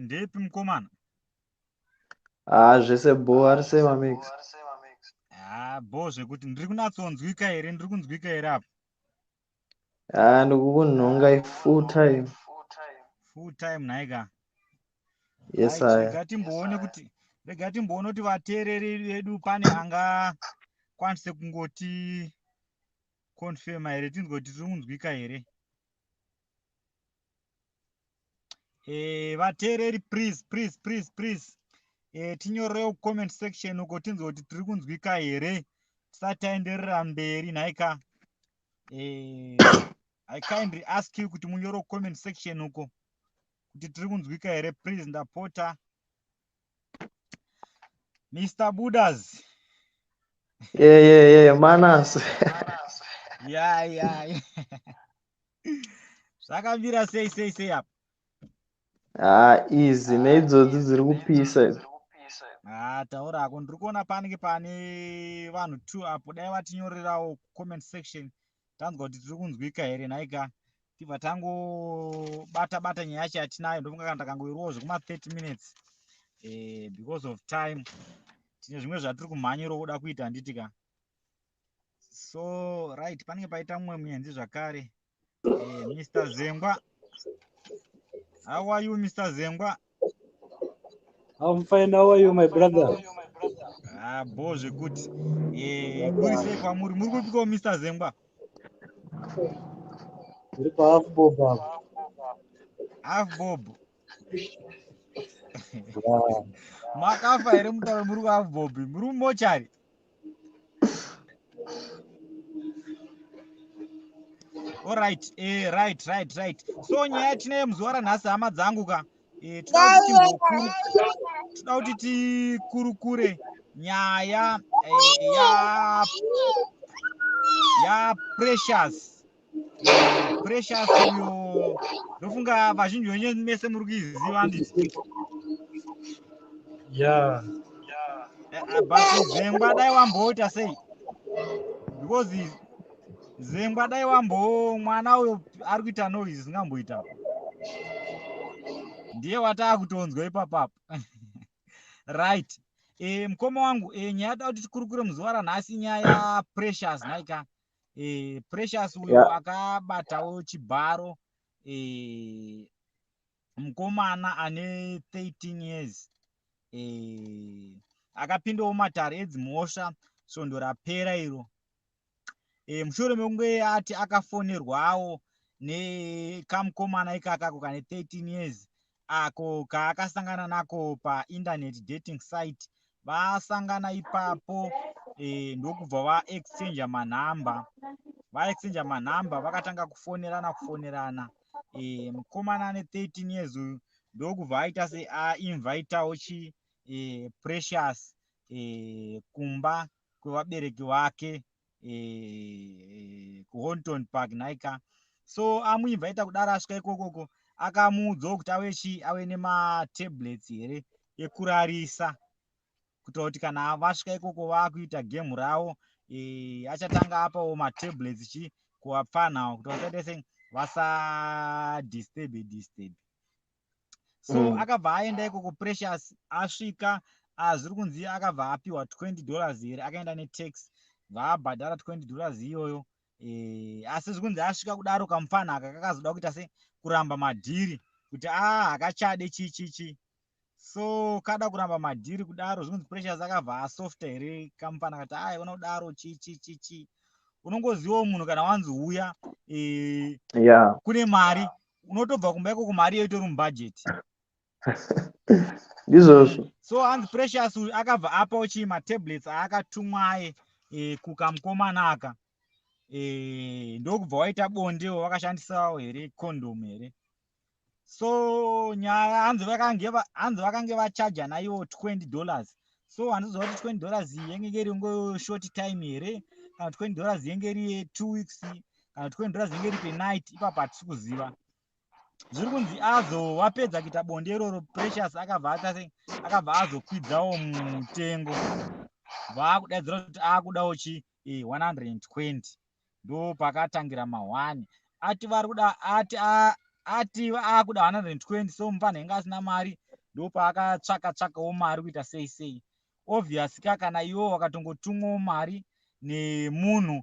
Ndepi mukomana? Ah, zvese bho, ari sei mamix? Ah, bho zvekuti ndiri kunatsonzwika here, ndiri kunzwika here apa? Ah, ndikukunhonga full time. Full time nhaika. Yes, Right, aya. rega timboone kuti rega timboone kuti vateereri vedu pane angakwanise kungoti confirma here, tinzwe kuti tiri kunzwika here. Vateereri, please, please, please, please, tinyorerewo comment section uko tinzwe kuti tiri kunzwika here tisati taenderera mberi nhaika. I kindly ask you kuti munyore comment section uko kuti tiri kunzwika here, please, ndapota. Mr Budas. Yeah, manas. Ya. Zvakamira sei sei sei apa? Ah, easy, neidzodzi dziri kupisa idzi. Ah, taurako, ndiri kuona panenge pane vanhu two apo, dai vatinyorerawo comment section tanzwa kuti tiri kunzwika here nhaika, tibva tangobata bata nyaya yacho yatinayo. Ndofunga kana takangoirwawo zvekuma 30 minutes, because of time, tine zvimwe zvatiri kumhanyiro kuda kuita, handiti ka? So right, panenge paita mumwe muenzi zvakare, Mr Zengwa. How are you, Mr Zengwa? I'm fine. How are you, my brother? Ah, bho zvekuti. Kuri sei kwamuri? Muri kupiko, Mr Zengwa? Ndiri paHalf Bob apa. Half Bob? Yeah. Makafa here mutauro muri kuHalf Bob? Muri mumochari? Alright, right. So nyaya yatinayo muzuva ranhasi, hama dzangu ka, toda kuti tikurukure nyaya ya Precious. Precious uyo ndofunga vazhinji venyu mese muri kuiziva, handiti? Yeah. But Zengwa dai wamboita sei, because Zengwa dai wambo, mwana uyo ari kuita noise isingamboita, ndiye wataakutonzwa ipapapo. Right, mukoma wangu, nyaya da kuti tikurukure muzuva ranhasi nyaya yaPrecious nhaika. Precious uyo akabatawo chibharo mukomana ane 13 years, akapindawo matare edzimhosva svondo rapera iro, mushure mekunge ati akafonerwawo nekamukomana ikakako kane 13 years ako kaakasangana nako painternet dating site. Vasangana ipapo, ndokubva vaexchange manhamba. Vaexchange manhamba, vakatanga kufonerana kufonerana. Mukomana ane 13 years uyu ndokubva aita seainvitawo chi Precious kumba kwevabereki vake kuHornton Park nhaika. So amuinvita kudaro, asvika ikokoko, akamuudzawo kuti ave chi ave nematablets here ekurarisa, kuitira kuti kana vasvika ikoko vakuita gemu ravo, achatanga apawo matablets chi kuvapfanawo kuti vasaite sei, vasadisturb disturb. So akabva aenda ikoko Precious. Asvika, zviri kunzi akabva apiwa $20 here, akaenda netaxi, vaabhadhara $20 iyoyo. Asi zviri kunzi asvika kudaro, kamufana aka kakazoda kuita se kuramba madhiri kuti a hakachade chi chi chi. So kada kuramba madhiri kudaro, zvinonzi Precious akabva asofta here kamufana kati ai ona kudaro chi chi chi chi. Unongozivawo munhu kana wanzi uya kune mari, unotobva kumba ikoko mari iyo itori mubhajeti. Ndizvozvo. So hanzi Precious uyu akabva apawo chii matablets aakatumwaye kukamukomana aka, ndokubva waita bondewo, vakashandisawo here condom here. So nyaya hanzi vakange vachaja naiwo $20. So handiziva kuti $20 iyi yenge iri ngo short time here, kana $20 yenge iri ye2 weeks, kana $20 yenge iri penight. Ipapo hatisi kuziva. Zviri kunzi azo wapedza kuita bonde iroro, Precious akabva aita sei, akabva azokwidzawo mutengo, vaakudaidzira kuti aakudawo chi 120. Ndo pakatangira ma1 ati vari kuda ati Ati akuda 120, so mufana inge asina mari, ndopaakatsvaka tsvakawo mari kuita sei sei. Obvious ka, kana iwo wakatongotumwawo mari nemunhu,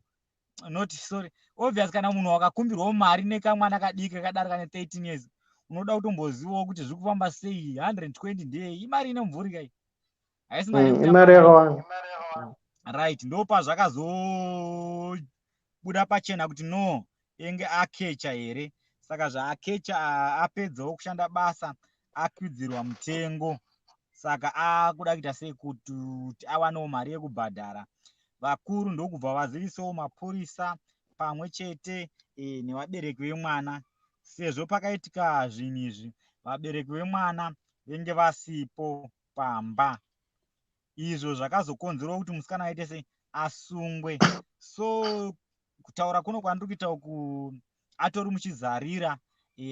not, sorry, obvious kana munhu wakakumbirwawo mari nekamwana kadiki kakadaro kane 13 years, unoda kutombozivawo kuti zviri kufamba sei. 120 ndeyei? Imari ine mumvuri kai, haisi mari yekutamba Imari nayo. Yakawanda. Right, ndopazvakazobuda pachena kuti no, enge akecha here. Saka zvaakecha, apedzawo kushanda basa, akwidzirwa mutengo, saka akuda kuita sei kuti awanewo mari yekubhadhara vakuru. Ndokubva vazivisawo mapurisa pamwe chete nevabereki vemwana. Sezvo pakaitika zvinhu izvi, vabereki vemwana venge vasipo pamba, izvo zvakazokonzerwa kuti musikana aite sei, asungwe. So kutaura kuno kwandiri kuita uku, atori muchizarira.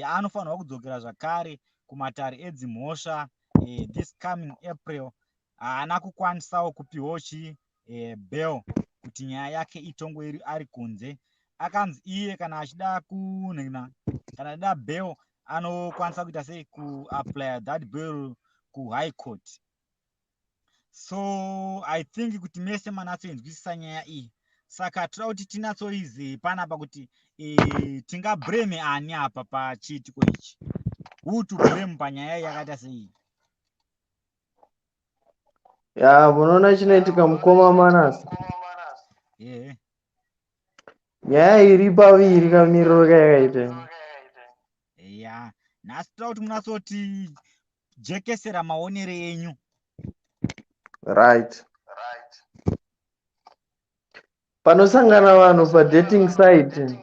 Anofanirwa kudzokera zvakare kumatare edzimhosva this coming April. Haana kukwanisawo kupiwawo chi bail kuti nyaya yake itongwe iri ari kunze. Akanzi iye kana achida kunhina, kana achida bail, anokwanisa kuita sei, kuapply that bail kuHigh Court. So I think kuti mese manatsoinzwisisa nyaya iyi. Saka toda kuti tinatsoize panapa kuti tingablame ani apa pachiitiko ichi? Who to blame panyaya iyi yakaita sei? Ya, munoona chinoitika, mukoma Manasi? Ehe. Nyaya iri paviri, kamiriro kayakaita. Ya, nhasi toda kuti munatsoti jekesera maonero enyu. Right, panosangana vanhu padating site,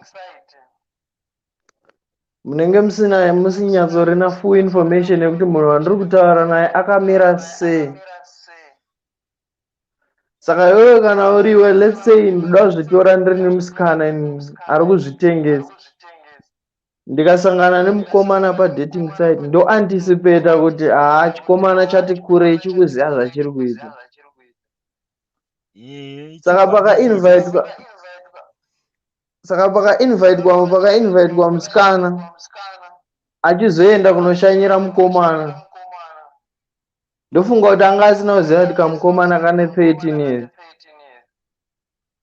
munenge musina, musinyatsorina full information yekuti munhu wandiri kutaura naye akamira sei. Saka iwewe kana uriwe, let's say ndoda kuzvitora ndiri nemusikana ari kuzvitengesa, ndikasangana nemukomana padating site, ndoanticipata kuti haa, chikomana chati kurei, chikuziva zvachiri kuita. Saka pakainvitwa, saka pakainvitwa musikana achizoenda kunoshanyira mukomana, ndofunga kuti anga asina kuziva kuti kamukomana kane 13 years.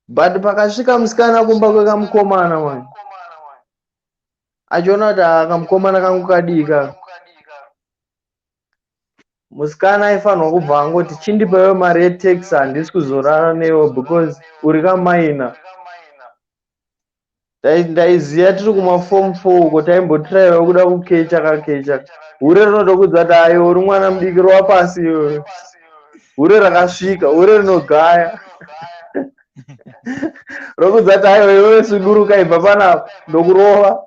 But pakasvika musikana kumba kwekamukomana mani, achiona kuti haa, kamukomana kangu kadika, musikana aifanirwa kubva angoti, "Chindipewo mari yetaxi, handisi kuzorara newe because uri kaminor." Ndaiziva tiri kumaform 4 uko, taimbotiraiwa kuda kukecha kakecha. Hure rinotokudza kuti ayo, uri mwana mudiki, rova pasi iwewe. Hure rakasvika, hure rinogaya, rokudza kuti aiwa, iwewe suduruka, ibva panapa, ndokurova.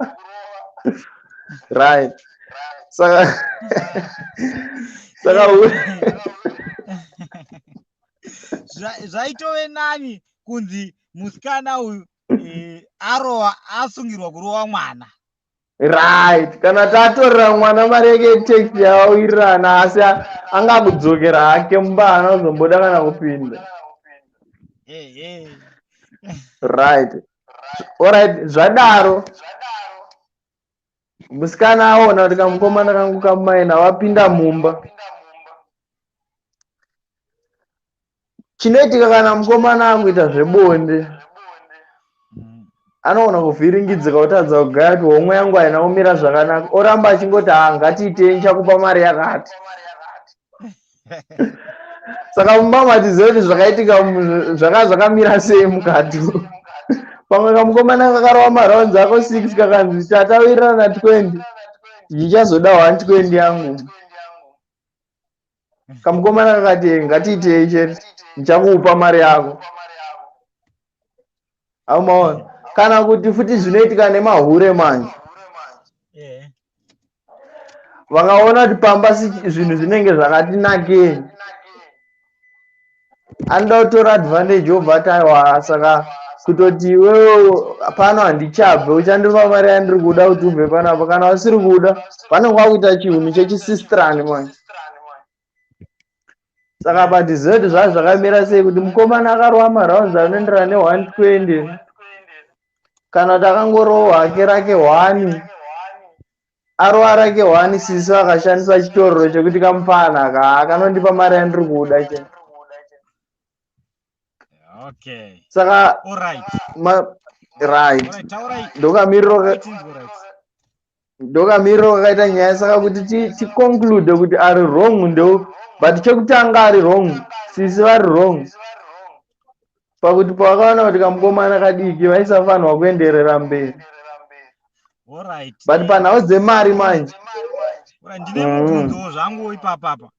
Right, saka Zvaitove nani kunzi musikana uyu arova, asungirwa kurova mwana. Right, kana tatorera mwana mari yake yetaxi yavawirirana, asi angakudzokera hake mumba, haana kuzomboda kana kupinda. Right, alright, zvadaro musikana aona kuti kamukomana kangu kaminor, vapinda mumba. Chinoitika, kana mukomana akuita zvebonde, anoona kuvhiringidzika, kutadza kugaya kuti homwe yangu haina kumira zvakanaka, oramba achingoti, "Ha, ngatiitei, nichakupa mari yakati." Saka mumba matiziva kuti zvakaitika zvakamira sei mukati. Pamwe kamukomana kakarova marounds ako 6, kakanzi, "Tatawirirana 20, ndichazoda 120 yangu." Kamukomana kakati, "Ngatiitei chete, ndichakupa mari yako." Aumaona? Kana kuti futi zvinoitika nemahure manje, vakaona kuti pamba zvinhu zvinenge zvakati nakei, anoda kutora advantage, obva ati, "Aiwa, saka kutoti iwewe pano handichabve, uchandipa mari yandiri kuda kuti ubve panapa. Kana usiri kuda," vanenge vakuita chinhu chechisistrani manje. Saka patizive kuti zvaa zvakamira sei, kuti mukomana akarova marounds anoenderana ne120, kana kuti akangorohwa hake rake 1. Arova rake one, sisi akashandisa chitororo chekuti kamufana ka kanondipa mari yandiri kuda che. Saka right. Alright, taurai. Ndokamiriro Taurai tinzwe, right. Ndokamiriro kakaita nyaya. Saka kuti ticonclude kuti ari wrong ndeu, but chekutanga ari wrong, sisi vari wrong pakuti pavakaona kuti kamukomana kadiki vaisafanirwa kuenderera mberi. But panhau dzemari manje Alright, ndine mubvunzowo zvangu ipapapa.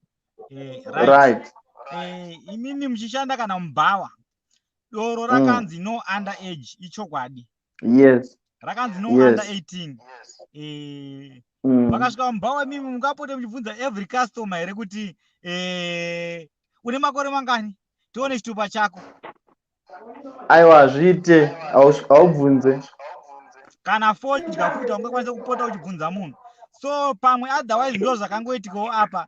Right. Right. Imimi muchishanda kana mubhawa, doro rakanzi no under age, ichokwadi? Yes. Rakanzi no Yes. under 18. Vakasvika mubhawa, imimi mungapote muchibvunza every customer here kuti une makore mangani, tione chitupa chako? Aiwa, hazviite, haubvunze. Kana fodya futi haungakwanisa kupota uchibvunza munhu. So pamwe otherwise ndo zvakangoitikawo apa.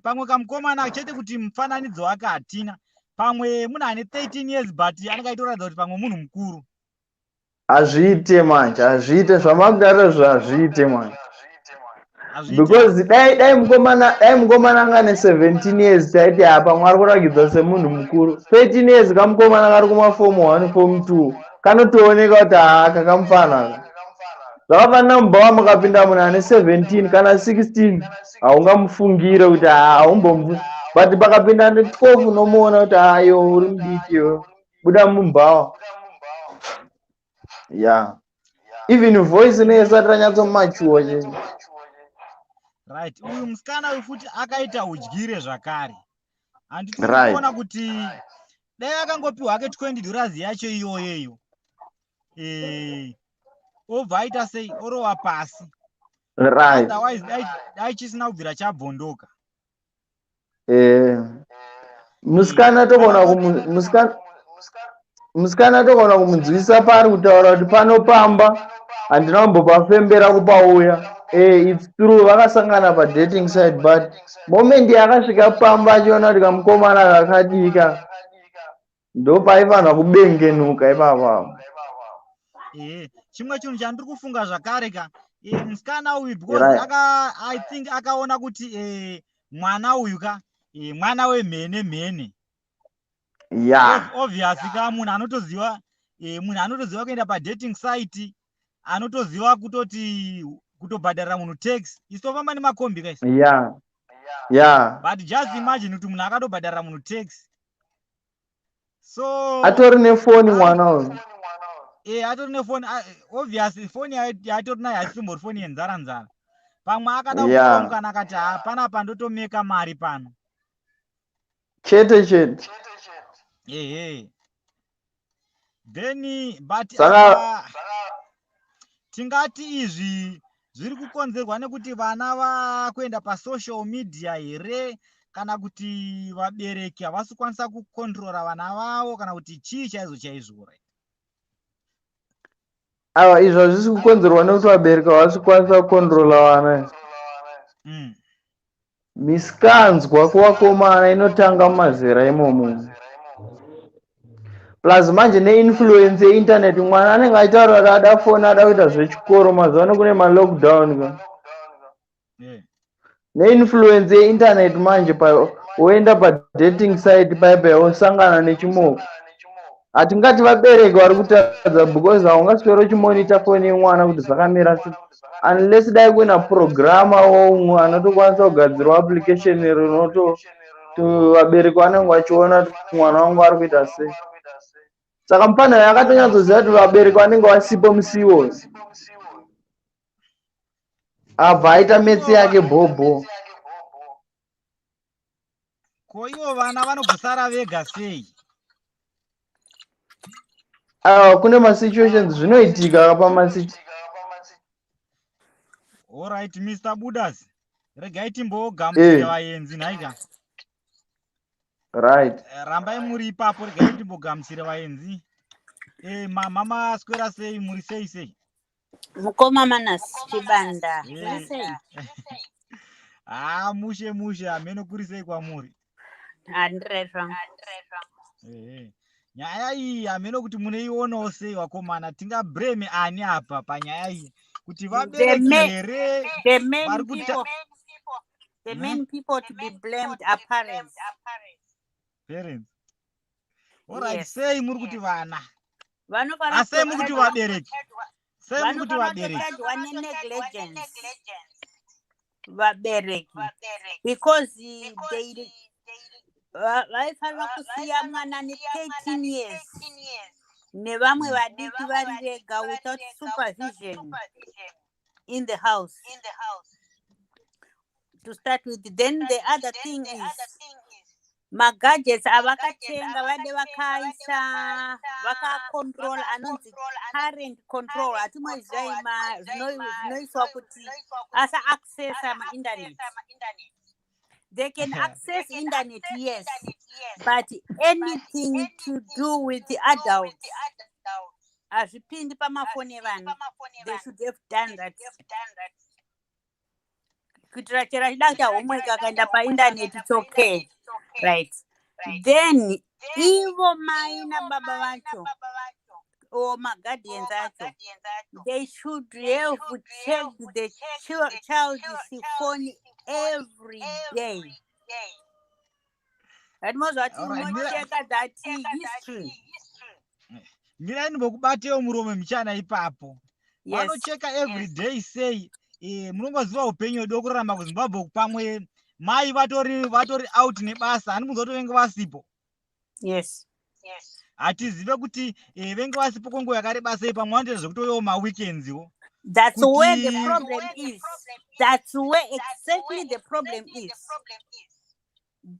Pamwe kamukomana chete kuti mufananidzo wake hatina, pamwe munhu ane 13 years, but anenge aitoratidza kuti pamwe munhu mukuru. Hazviite manje, hazviite zvamakutaura zvo, hazviite manje. Hazviite. Because dai mukomana anga ane 17 years, taiti apa mwari kurakidza semunhu mukuru. 13 years kamukomana kari kumaform 1, form 2, kanotooneka kuti haa, kakamufana. Zvakafanana mubhawa, mukapinda munhu ane 17 kana 16, haungamufungire kuti haa, haumbomu, but pakapinda ane 12 unomuona kuti haa, iwe uri mudiki, iwe buda mubhawa. Yeah, even voice inenge isati ranyatsomachuwa che. Right, uyu musikana uyu futi akaita udyire zvakare, handiti? Kuona kuti dai akangopiwa hake $20 yacho iyoyeyo, obva aita sei, orova pasi. Otherwise dai chisina kubvira chabvondoka. Musikana togona musikana togona kumunzwisa paari kutaura kuti pano pamba handina kumbopafembera kupauya. It's true, vakasangana padating site, but moment yakasvika pamba achiona kuti kamukomana kakadika, ndopaifanira kubengenuka ipapapo. Chimwe chinhu chandiri kufunga zvakare ka, musikana uyu, because aka, I think akaona kuti mwana uyu ka, mwana wemhene mhene. Obviously ka, munhu anotoziva kuenda padating site, anotoziva kutoti kutobhadharira munhu tax. Isu tofamba nemakombi kaisi. But just imagine kuti munhu akatobhadharira munhu tax, so Atori nefoni mwana uyu. Atori nefoni. Obviously foni yaatori nayo haisimbori foni yenzara nzara. Pamwe akada kutora mukana akati, "Ha, panapa ndotomeka mari pano." Chete chete. Ehe, then but Saka apa tingati izvi zviri kukonzerwa nekuti vana vakuenda pasocial media here, kana kuti vabereki havasi kukwanisa kukontrora vana vavo, kana kuti chii chaizvo chaizvo, right? Aiwa, izvo hazvisi kukonzerwa nekuti vabereki havasi kukwanisa kukontrola vana. Misikanzwa kuvakomana inotanga mumazera imomo, plus manje neinfluence yeinternet. Mwana anenge achitaura kuti ada foni, ada kuita zvechikoro. Mazuva ano kune malockdown ka. Neinfluence yeinternet manje, woenda padating site paipai, wosangana nechimoko. Hatingati vabereki vari kutadza, because haungasweri uchimonita foni yemwana kuti zvakamira sei, unless dai kuina programmer woumwe anotokwanisa kugadzirwa application rinoto vabereki vanenge vachiona kuti mwana wangu ari kuita sei. Saka mufana yakatonyatsoziva kuti vabereki vanenge vasipo musiwo, abva aita maths yake bhobho. Ko ivo vana vanogosara vega sei? Aiwa, kune masituations zvinoitika pamasitu. Alright, Mr Budas, regai timbogamuchira vaenzi nhaika. Right. Rambai muri ipapo, regai timbogamuchira vaenzi. Mama, maswera sei? Muri sei sei? Mukoma Manas Chibanda, muri sei? Ah, mushe mushe, hameno kuri sei kwamuri. Handire zvangu. Ehe. Nyaya iyi hameno kuti munoionawo sei, vakomana. Tingablame ani apa panyaya iyi? Kuti vabereki here The main vari kuta people, the main people to be blamed are parents. Parents, alright. Yes. Sei muri kuti vana? Vanofanira Asei muri kuti kutochajwa vabereki? Sei muri kuti vanofanira vabereki? Kutochajwa nenegligence vabereki, because they vaifanira kusiya mwana ne13 years nevamwe vadiki vari vega without supervision in the house, to start with. Then the other thing is magadgets avakatenga, vade vakaisa vakacontrol anonzi parent control, hatimoizivai, zvinoiswa kuti asa accessa mainternet. They can access internet, yes, but anything to do with the adults hazvipindi pamafoni evana. They should have done that kuitira chero achida kuita homework akaenda painternet, it's okay, right? Then ivo mai nababa vacho or maguardians acho, they should have checked the child's phone every day. Hatimozvati Alright, unocheka that history. Mirai ndimbokubatewo muromo michana ipapo. Yes. Vanocheka every day sei? Munongoziva upenyu hwedu hwekurarama kuZimbabwe, pamwe mai vatori out nebasa, hani kunzwa kuti venge vasipo. Hatizive kuti venge vasipo kwenguva yakareba sei. Pamwe vanotoita zvekutoiwo maweekendswo. That's where the problem is. That's where exactly the problem is.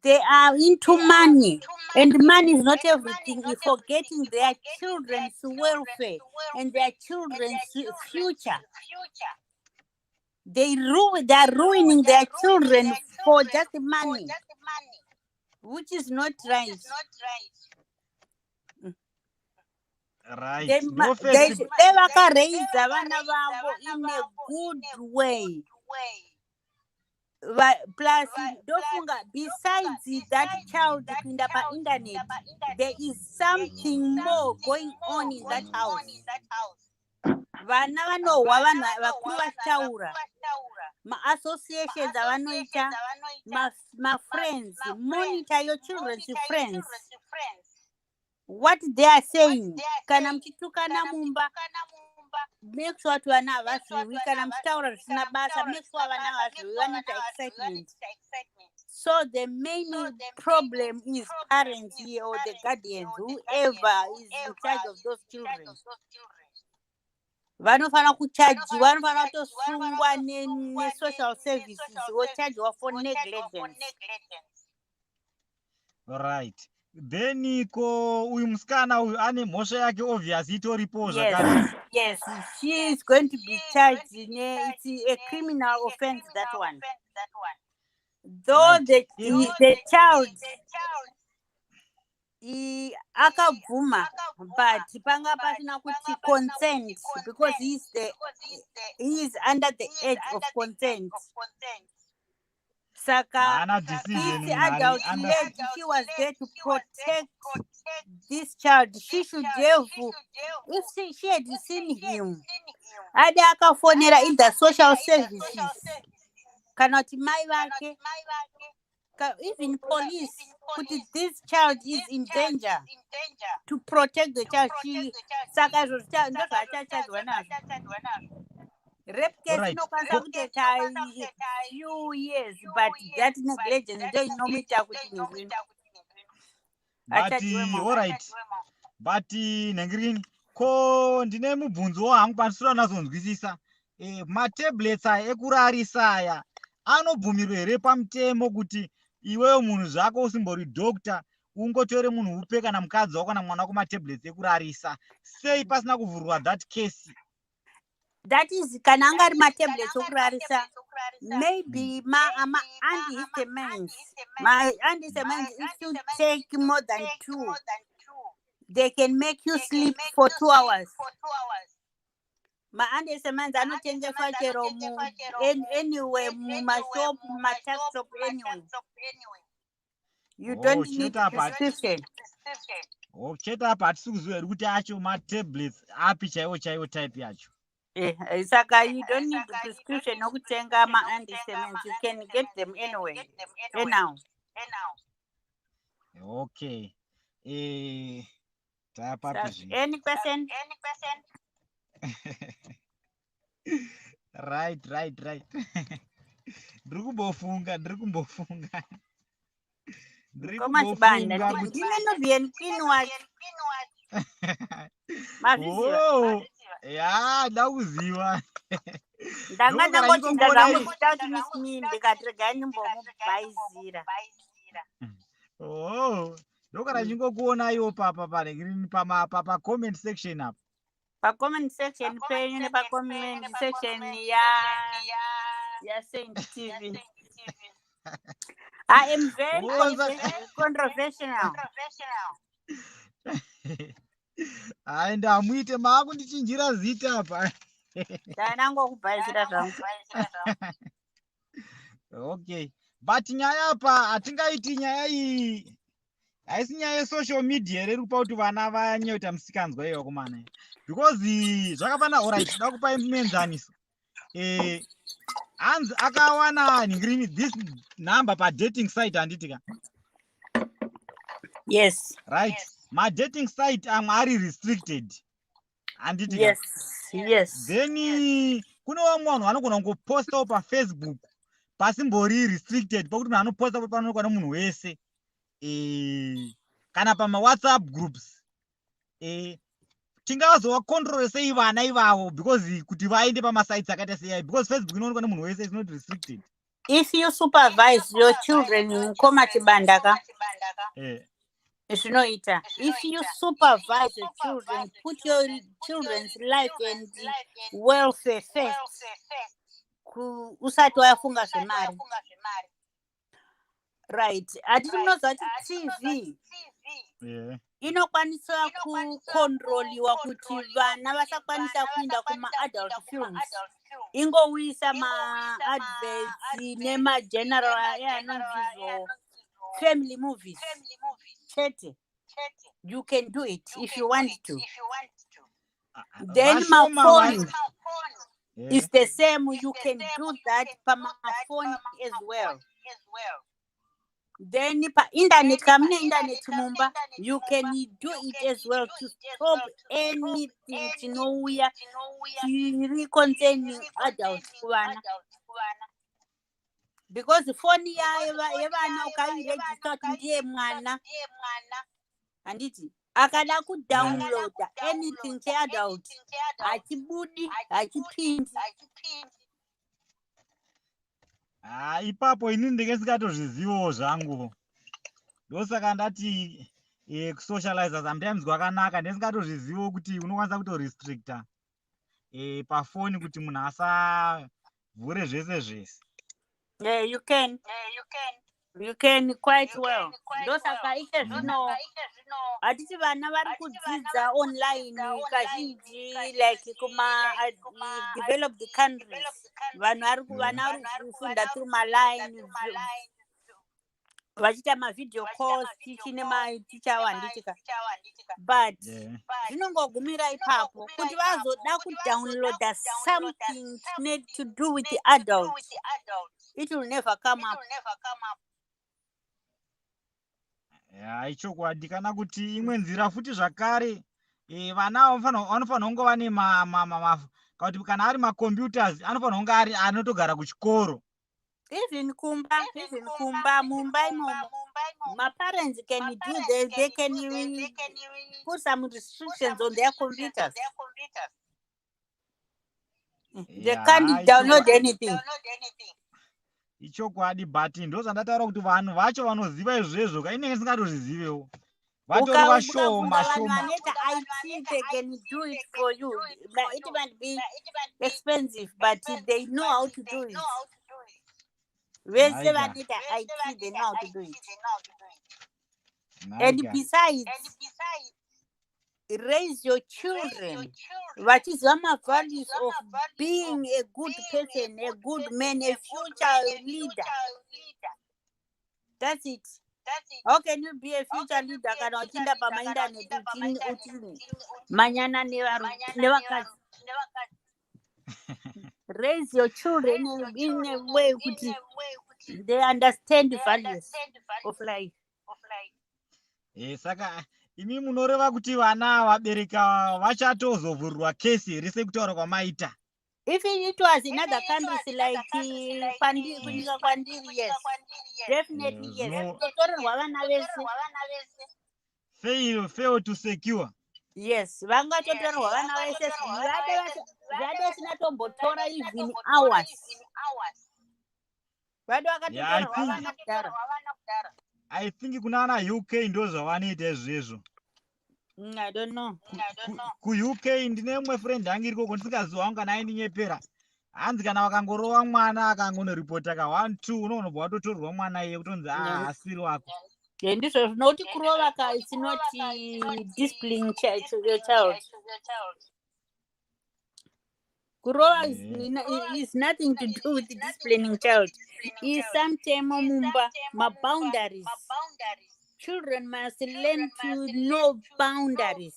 They are into money, and money is not everything. You're forgetting their children's welfare and their children's future. They are ruining their children for just money, which is not right. Right, ndo They first they vakareisa vana vavo in a good way. Plus ndofunga besides that child kuinda painternet, there is something more going on in that house. Vana vanohwa vanhu vakuru vachitaura, maassociations avanoita, mafriends. Monitor your children's friends, what they are saying. Kana muchitukana mumba, make sure kuti vana havazviwi. Kana muchitaura zvisina basa, make sure vana havazviwi, vanoita excitement. So the main problem is parents here or the guardians, whoever is in charge of those children. Vanofanira kuchajiwa, vanofanira kutosungwa nesocial services, vochajiwa for negligence. Right, then ko uyu musikana uyu ane mhosva yake, obvious, itoripo zvakare. Yes, she is going to be charged ne, it's a criminal offense, that one, though. The child akabvuma, but panga pasina kuti consent, because he is under the age of consent, saka Haana decision this munhu ari adult under lady, she was there to protect this child. She should have, if she had seen him, ade akafonera in the social services kana kuti mai vake, even police, kuti this child is in danger, to protect the child. Saka izvo ndozvaachachajwa nazvo, rape case. Inokwanisa kutoita few years, but that negligence ndo inomuita kuti ningwini But achajiwe mo. Alright, but nhengirini, ko ndine mubvunzo hangu pandisina nazonzwisisa. Matablets aya ekurarisa aya anobvumirwa here pamutemo, kuti iwewe munhu zvako usimbori doctor ungotore munhu upe kana mukadzi wako kana mwana wako matablets ekurarisa? Sei pasina kuvhurwa that case? That is kana anga ari matablets okurarisa, maybe ma antihistamines. Ma antihistamines, if you take more than two, they can make you sleep for 2 hours. Ma-antihistamines anotengeswa chero mu anywhere, mumashop, mumatuck shop, anyway. You Oh, don't need chete apa prescription. Oh, chete apa hatisi kuziva here kuti acho matablets api chaiwo chaiwo, type yacho. Saka you don't need prescription nokutenga ma-antihistamines. You can get them anyway, anyhow. Okay, tapapi zvino? Any question? Right, ndiri kumbofunga, ndiri Mukoma Chibanda, kumbofunga kuti ndine Nubian Queen wacho. Mazviziva? Oh, ya, ndakuziva. Ndanga Ndokugara ndangoti ndingokuona. ndakangochita kuti miss me, ndikati regai ndimbomubhaizira. Oh, ndokugara ndingokuonaiwo pama comment section apa. Pacomment section penyu nepacomment section yaSaint TV. I am very Oh, controversial. Hai, ndamuite maakundichinjira zita apa. Ndanangokubhaizira zvangu. Okay, but nyaya apa hatingaiti nyaya iyi haisi nyaya yesocial media here iri kupa kuti vana vanyanyoita musikanzwa iyo, vakomana? Because zvakafanana. Alright, da kupai muenzaniso. Hanzi akawana nhingirini this number padating site, handiti ka? Yes. Right, madating site amwe ari restricted, handiti ka? Yes. Then kune vamwe vanhu vanogona kungopostawo paFacebook pasimbori restricted, pakuti munhu anoposta panoonekwa nemunhu wese, kana pamawhatsapp groups. Tingazovakontrole sei vana ivavo, because kuti vaende pamasites akaita seai, because Facebook inoonekwa nemunhu wese, is not restricted? If you supervise your children, Mukoma Chibanda ka, zvinoita. If you supervise your children, put your children's life and welfare first, usati wafunga zvemari, right? Hatiti munoziva kuti TV inokwanisa kukontroliwa kuti vana vasakwanisa kuinda kumaadult films? Ingouyisa maadverts nemageneral eanonzizo family movies chete. You can do it if you want to. Then Vashoma mafoni is the same. You can do that pamafoni as well. Then painternet, kamune internet mumba, you can do it as well to stop anything chinouya chiri concerning adult kuvana, because foni yevana ukairejista kuti ndiye mwana, handiti akada kudownloada anything cheadult, hachibudi, hachipindi. Ha, ipapo inini ndenge singatozvizivawo zvangu. Ndosaka ndati kusocializa sometimes kwakanaka. Ndingatozvizivawo kuti unokwanisa kutorestricta pafoni kuti munhu asavhure zvese zvese. Yeah, you can quite well. Ndosaka ike zvino hatiti vana vari kudzidza online kazhinji, like kuma developed countries, vanhu vari vana vari kufunda through maline, vachiita mavideo calls tichine maticha, handitika? But zvinongogumira ipapo. Kuti vazoda kudownloada something chine to do with the adult, it will never come up. Ya, ichokwadi. Kana kuti imwe nzira futi zvakare, vana vanofanira kunge vane kuti kana ari macomputers anofanira kunge ari anotogara kuchikoro. Even kumba, mumba imomo, maparents can do this. They can put some restrictions on their computers. They can't download anything. Ichokwadi, but ndo zvandataura kuti vanhu vacho vanoziva izvezvo ka, inenge isingatozvizivewo, vatori Ukabvunza vashoma vanhu shoma. vanoita IT, they can do it for you. But it might be expensive, but they know how to do it. Vese Nhaika. vanoita IT, they know how to do it. And Nhaika. besides, raise your children vachiziva mavalues of being a good person, a good man, a future leader. That's it. How can you be a future leader kana uchiinda pamaindaneti uchimanyana nevakadzi? Raise your children in a way kuti they understand values of life. Saka imi munoreva kuti vana vabereka vachatozovhurirwa kesi here, sekutaura kwamaita? If it was in other countries like kwandiri, kunyika kwandiri, yes, definitely, yes. Kutotorerwa vana vese. Fail to secure. Yes, vangatotorerwa vana vese. Vade vasina tombotora even hours, vade Yeah, I vakatotorerwa vana kudhara. I think kuna ana UK ndo zvavanoita izvezvo. I don't know. KuUK ndine mumwe friend yangu irikoko, ndisingaziva wangu kana aindinyepera. Hanzi kana vakangorova mwana, akangonoripota ka one two, unonobva watotorwa mwana iye, kutonzi a asiri wako. Yeah, ndizvo zvinoti kurova ka, it's not discipline your child. Kurova is nothing to do with disciplining child. Isa mutemo mumba, maboundaries. Children must learn to know boundaries.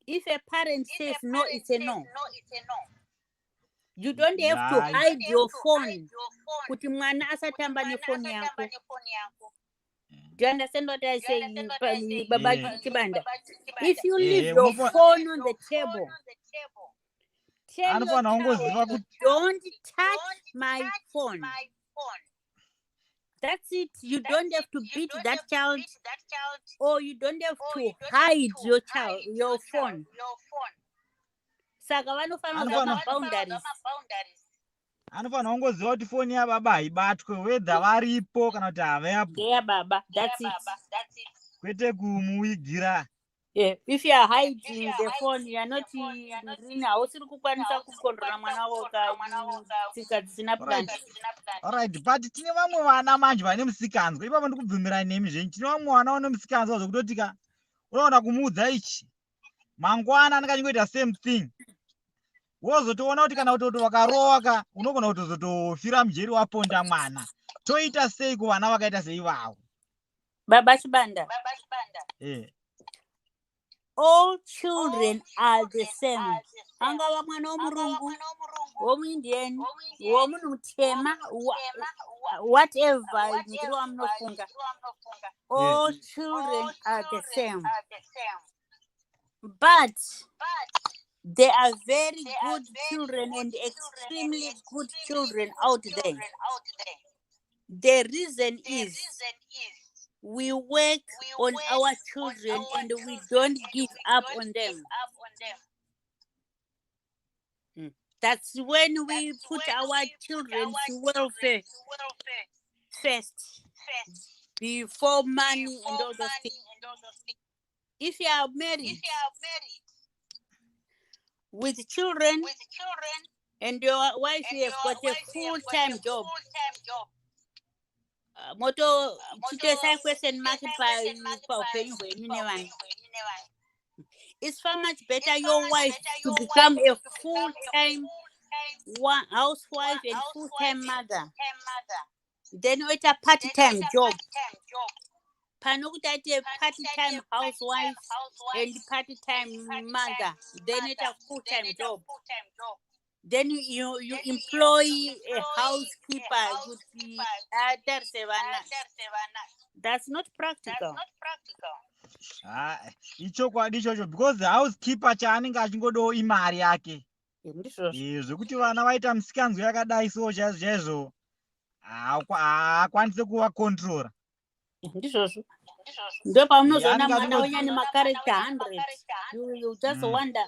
If a parent says no, it's a no. You don't have to hide your phone kuti mwana asatamba nefoni yako. Do you understand what I say, Baba Chibanda? If you leave your phone on the table, tell your Anofanira kungoziva child, kuti "Don't touch my phone." That's it. You don't have to beat that child or you don't have to hide your child, your phone. Saka vanofanira kuziva maboundaries. Anofanira kungoziva kuti foni yababa haibatwe, whether varipo kana kuti havapo. Ndeyababa. That's it. Kwete kumuigira. Yeah. If you are hiding the phone, you are not rini, hausiri kukwanisa kukontrora mwana wako tsika dzisina plan. Alright, but tine vamwe vana manje vane musikanzwa. Ipapo ndikubvumirai nemi zvenyu. Tine vamwe vana vane musikanzwa zvekutoti ka unoona kumuudza ichi, mangwana anenge achingoita same thing. Wozotoona kuti kana kutoti vakarova ka, unogona kutozotofira mujeri waponda mwana. Toita sei kuvana vakaita seivavo? Baba Chibanda, all children are the same. Angava mwana womurungu, womuIndian, womunhu mutema, whatever ndiri wamunofunga, all children are the same, but there are very good children and extremely good children out there. The reason is we work on our children and we don't give up on them. That's when we put our children's welfare first before money and all those things. If you are married with children and your wife has got a full-time job, moto chitoisai question mark paupenyu hwenyu nevana. It's far much better your wife to become a full-time housewife and full-time mother then oita part-time job, pano kuti aite part-time housewife and part-time mother, then oita full-time job, then you employ a housekeeper kuti atarise vana. That's not practical. Ha, ichokwadi ichocho, because housekeeper chaanenge achingodawo imari yake. Ndizvozvo. Zvekuti vana vaita musikanzwa yakadai so chaizvo chaizvo, haakwanisi kuvakontrora. Ndizvozvo, ndo paunozoona Anenge mwana achingoti wenyu ane macharacter 100. You just wonder,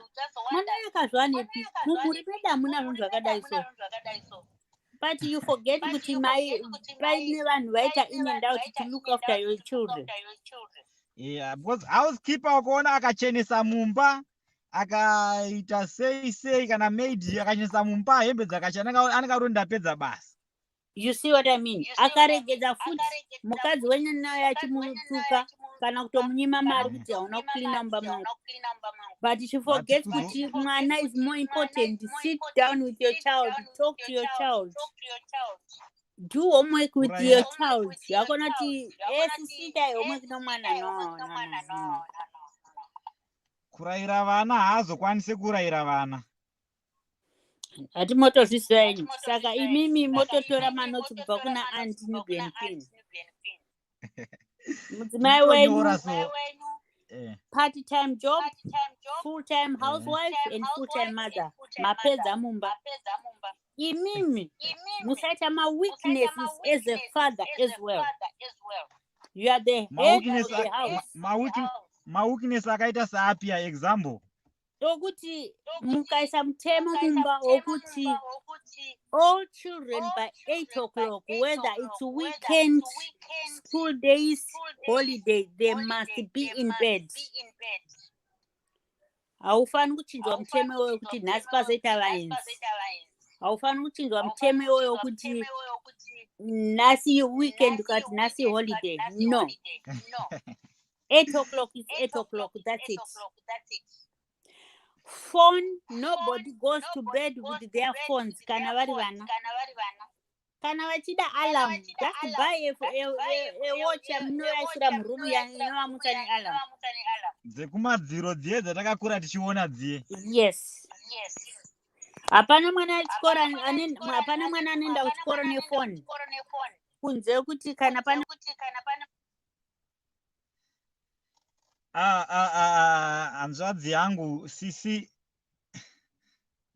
mwana yakazvanepi? Mumhuri medu hamuna zvinhu zvakadai so. But you forget kuti mai paine vanhu vaita in and out to look after your children. Yeah, because housekeeper ukaona akachenesa mumba, akaita sei sei, kana maid akachenesa mumba, hembe dzakachena, anenge ari ndapedza basa. You see what I mean? Akaregedza futi, mukadzi wenyu naye achimutuka kana kutomunyima mari kuti hauna kucleana mumba mangu. But she forgets kuti mwana is more important. Sit down with your child, talk to your child, do homework with your child. Hakona kuti esisitai homework nomwana. No, no, no, no. Kurayira vana, haazokwanisi kurayira vana. Hati motozviziva henyu. Saka imimi mototora manotsi kubva kuna Aunty Nubian Queen. Mudzimai wenyu Tonyora so part time job, full time housewife and full time mother. Mapedza mumba. Imimi musaita ma-weaknesses as a father as well. You are the head Ma-weakness of the house. Maweakness akaita seapia example? Tokuti mukaisa mutemo mumba wokuti all children by 8 o'clock, whether it's weekend, school days, holiday, they must be in bed. Haufani kuchinjwa mutemo iwoyo kuti nhasi pazoita vaenzi. Haufani kuchinjwa mutemo iwoyo kuti nhasi weekend, ukati nhasi holiday. No, 8 o'clock is 8 o'clock, that's it. Phone, nobody goes to bed with their phones. Kana vari vana, kana vachida alarm, just buy a watch yamunovaisira murumu inovamutsa nealarm. Dzekumadziro dziye dzatakakura tichiona dziye. Yes, hapana mwana wechikoro hapana mwana anoenda kuchikoro nefoni kunze kuti kana pane Ah, ah, ah, ah, hanzvadzi yangu sisi,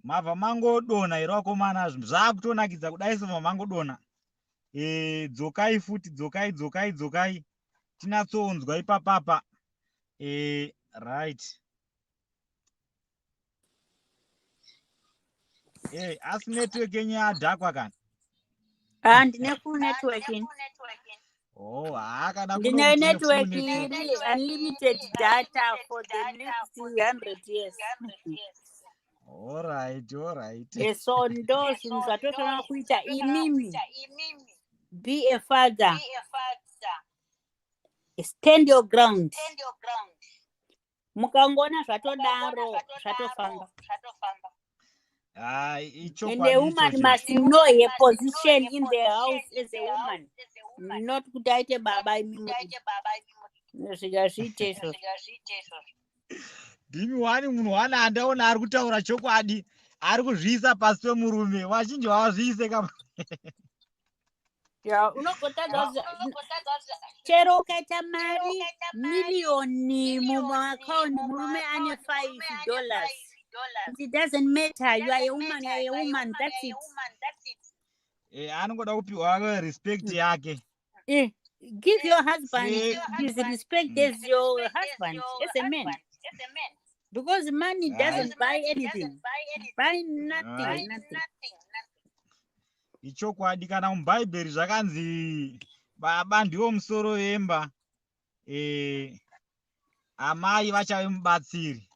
mabva mangodonha here vakomana? Zvakutonakidza kudai so, mangodonha. Dzokai futi, dzokai, dzokai, dzokai, tinatsonzwa ipapapa. Right, asi network yenyu yadhakwa kana? Ah, ndine full network ini. Oh, haa, kana Ndine kuno kutine full network network. iri unlimited data for the next 100 years. Alright. So ndo zvinhu zvatofanira kuita. Imimi, be a father, stand your ground. Mukangoona zvatodaro, zvatofamba. Ah, And ichokwadi a woman ichocho. must know her position in the house as a woman, not kuti aite baba. Imimi svika zviite izvozvo. Ndimi wani munhu wani andaona ari kutaura chokwadi, ari kuzviisa pasi pemurume. Vazhinji vavazviise kama. Ya, unogotadza chero ukaita mari miliyoni mumaakaunti, murume ane $5, it doesn't matter. You are a woman, you are a woman, that's it. Anongoda kupiwa respect yake. Give your husband his respect as your husband, as a man, because money doesn't buy anything, buy nothing, nothing. Ichokwadi, kana mubhaibheri zvakanzi baba ndiwo musoro wemba, amai vachave mubatsiri.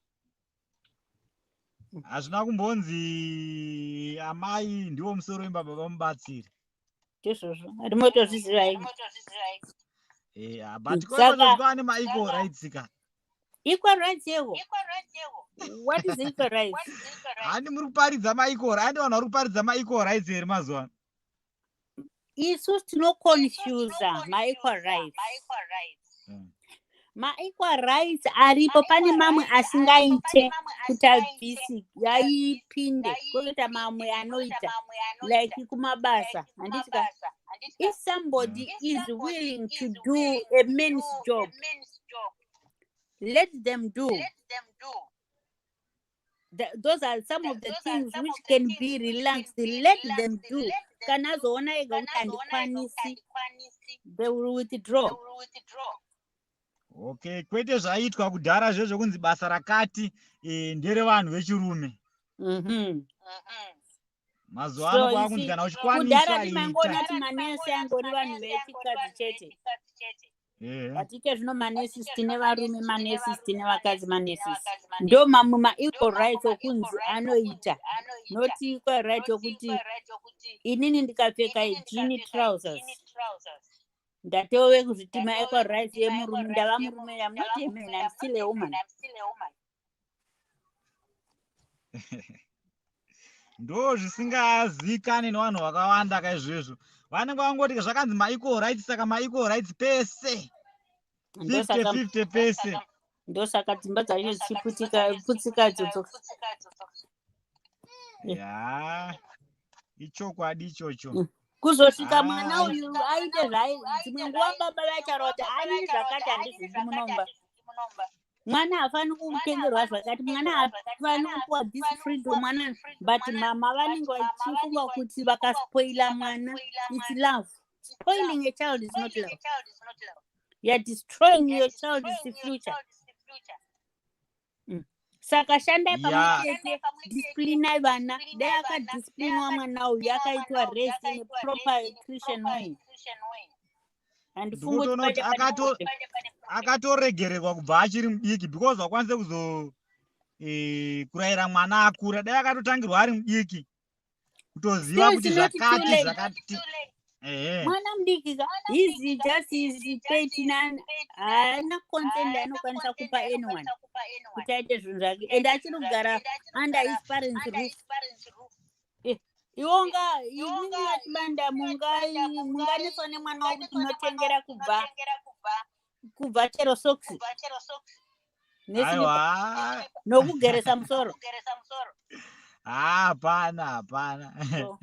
Hazvina kumbonzi amai ndiwo musoro wemba, baba mubatsiri. Ndizvozvo, hatimotozviziva imi. But Saka kwane maequal rights ka. Equal rights yewo? What is equal rights? Handi muri kuparidza maequal, handi vanhu vari kuparidza maequal rights here mazuva ano? Isusu tinoconfusa maequal rights. Maequal rights aripo, pane mamwe asingaite kuti abvisi yaipinde, kwoita mamwe anoita, like kumabasa, handiti ka? If somebody is willing to do a man's job, let them do. Those are some of the things which can be relaxed. Let them do. Kana azoona ega kuti handikwanisi, they will withdraw. Okay, kwete zvaiitwa kudhara zvezvo kunzi basa rakati nderevanhu vechirume. Mazuva So ano you kwakunzi see, kana kudhara uchikwanisa, timangoona ita. kuti manesi angori vanhu vechikadzi chete. But ike zvino manesi tine varume manesis, tine vakadzi manesis. Ndo mamwe maequal rights okunzi anoita, not equal right okuti inini ndikapfeka jean trousers ndatove kuzviti maequal rights emurume, ndava murume. I'm not a man, I'm still a woman. Ndo zvisingazikani nevanhu vakawanda kaizvezvo. Vanenge vangoti zvakanzi maequal rights, saka maequal rights pese, 50 Ndosaka 50 pese. Ndosaka dzimba dzacho dzichiputika putsika idzodzo. Ya, ichokwadi ichocho. Kuzosvika mwana uyu aite zvai, dzimwe nguva baba vaitaura kuti ani zvakati handizvidi munomba. Mwana haafaniri kutengerwa zvakati, mwana haafaniri kupuwa this freedom, mwana. But mama vanenge vachifunga kuti vakaspoila mwana, it's love. Spoiling a child is not love. You are destroying your child's future. Saka shandai pamwe chete, disciplinai vana. Dai akadisciplinwa mwana uyu, akaitwa raised in a proper Christian way, handifungi kuti Ndikutoona kuti pane problem. Akatoregererwa kubva achiri mudiki because wakwanise kuzo kurayira mwana akura. Dai akatotangirwa ari mudiki, kutoziva Still kuti it's not too zvakati late. zvakati, ehe. Mwana mudiki ka, he's just is 39, haana consent anokwanisa kupa anyone kuti aite zvinhu zvake, and achiri kugara under his parents' roof. Iwonga inini vaChibanda, munganetswa nemwana wangu tinotengera kubva chero socks neslipa Aiwa. nokugeresa musoro. Hapana, hapana. So,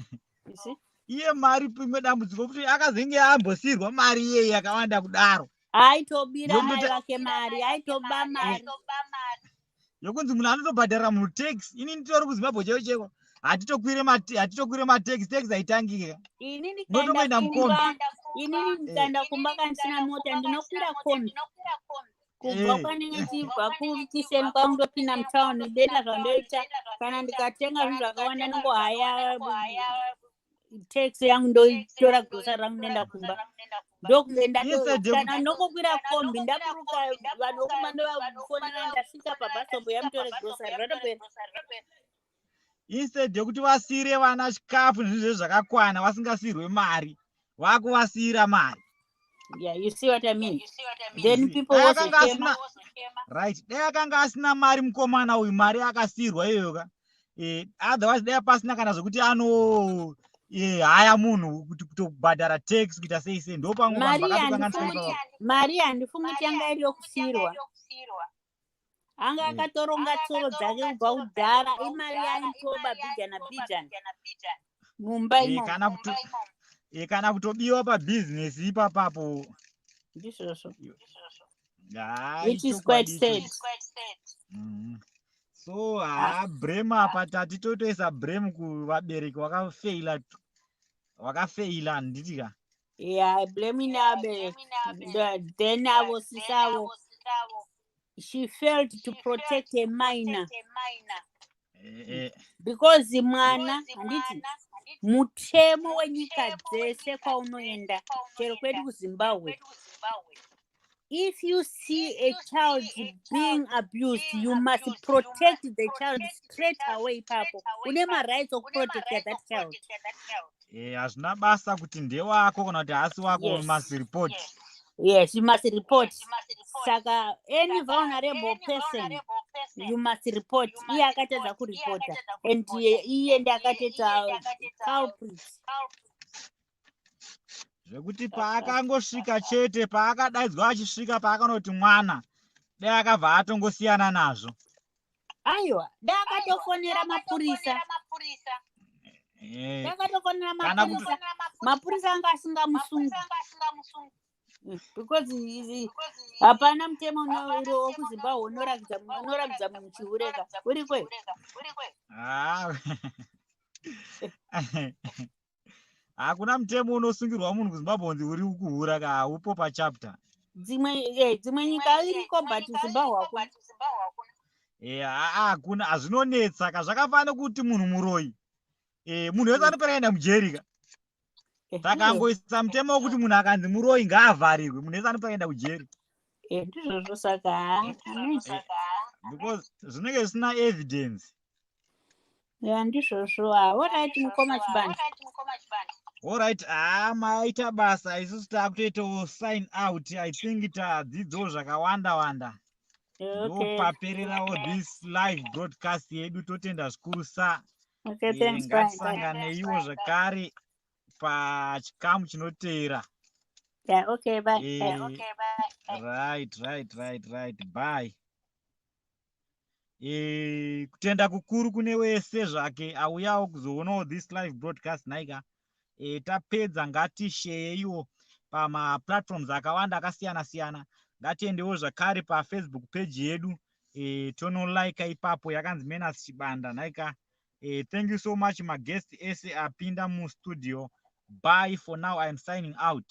you see? Iye mari, imwe dambudziko kuti akazenge ambosiyirwa mari iyeye yakawanda kudaro. Aitobira mai Yokuti- vake mari, aitoba mari. Yokunzi munhu anotobhadharira munhu tax. Ini nditori kuZimbabwe chaivo chaiko, hatitokwire mataxi, taxi haitangika. Ini ndikaenda Unotongoenda mukombi. kumba, inini ndikaenda kumba kandisina mota, ndinokwira kombi kubva kwanenge chibva kukiseni kwangu, ndopinda mutauni, ndoita zvandoita. Kana ndikatenga zvinhu zvakawanda, ndingohaya taxi yangu, ndoitora grocery rangu, ndoenda kumba. Ndokunge Instead yekuti- kana ndongokwira kombi, ndaburuka, vanhu vokumba ndovafonera, ndasvika pabus stop, yamutore grocery, zvatopera. Instead yekuti vasiyire vana chikafu nezvinhu zvese zvakakwana, vasingasiyirwe mari, vakuvasiyira mari. Yeah, you see what I mean? Then people Dai akanga vozochema. asina, right, dai akanga asina mari mukomana uyu, mari akasiyirwa iyoyo ka, otherwise dai pasina kana zvokuti ano haya munhu kuti kutobhadhara tax, kuita sei sei, ndo pamwe vanhu Mari vakatokanganiswa handifungi ipapa. Mari handifungi kuti yanga iri yokusiyirwa. Anga akatoronga tsoro dzake kubva kudhara. Imari yaitoba bhijana bhijana mumba imomo. Kana kutobiwa pabhizinesi ipapapo. Ndizvozvo. Hai, Which is quite chokwadi sad. ichocho. So haa, blame apa tati totoisa blame kuvabereki vakafeila, vakafeila, handiti ka? Yeah, blame abereki. Then avo sisavo, she failed to protect a minor because mwana, handiti mutemo wenyika dzese kwaunoenda, chero kwedu kuZimbabwe, if you see a child being abused, you must protect the child straight away. Ipapo une marights okuprotecta that child. Hazvina basa kuti ndewako kana kuti haasi wako. Must report. Yes, you must report. Saka any vulnerable person, you must report. Iye akatadza kuripota and iye ndi akatoita culprit. Zvekuti paakangosvika chete, paakadaidzwa achisvika, paakanoti mwana, dai akabva atongosiyana nazvo. Aiwa, dai akatofonera mapurisa. Dai akatofonera Kana mapurisa, mapurisa anga asingamusungi because hapana mutemo wekuZimbabwe unoratidza munhu chiureka uriko here? Ah. Hakuna mutemo unosungirwa munhu kuZimbabwe kunzi uri kuhura ka, haupo pachapter. Dzimwe nyika iriko, but Zimbabwe hakuna. Haa, hakuna. Hazvinonetsa ka, zvakafanana kuti munhu muroyi, munhu wese anopera enda mujeri ka. Takangoisa mutemo wekuti munhu akanzi muroyi ngaavharirwe, munhu wese anopera enda kujeri. Ndizvozvo, saka haa, anoita. Because zvinenge zvisina evidence. Ya, ndizvozvo. Alright, mukoma Chibanda. Alright, haa, maita basa. Isusu taakutoitawo sign out. I think tadzidzawo zvakawanda wanda. Ndopapererawo this live broadcast yedu. Totenda zvikuru sa. Okay, thanks, bye. Ngatisanganeiwo zvakare pachikamu chinoteera. Yeah, okay, bye. Bye. Right, bye. Kutenda kukuru kune wese zvake auyawo kuzoonawo this live broadcast nhaika. Tapedza, ngatishareiwo pamaplatforms akawanda akasiyana siyana. Ngatiendewo zvakare paFacebook page yedu, tonolika ipapo, yakanzi Menas Chibanda nhaika. Thank you so much, maguest ese apinda mustudio. Bye for now, I am signing out.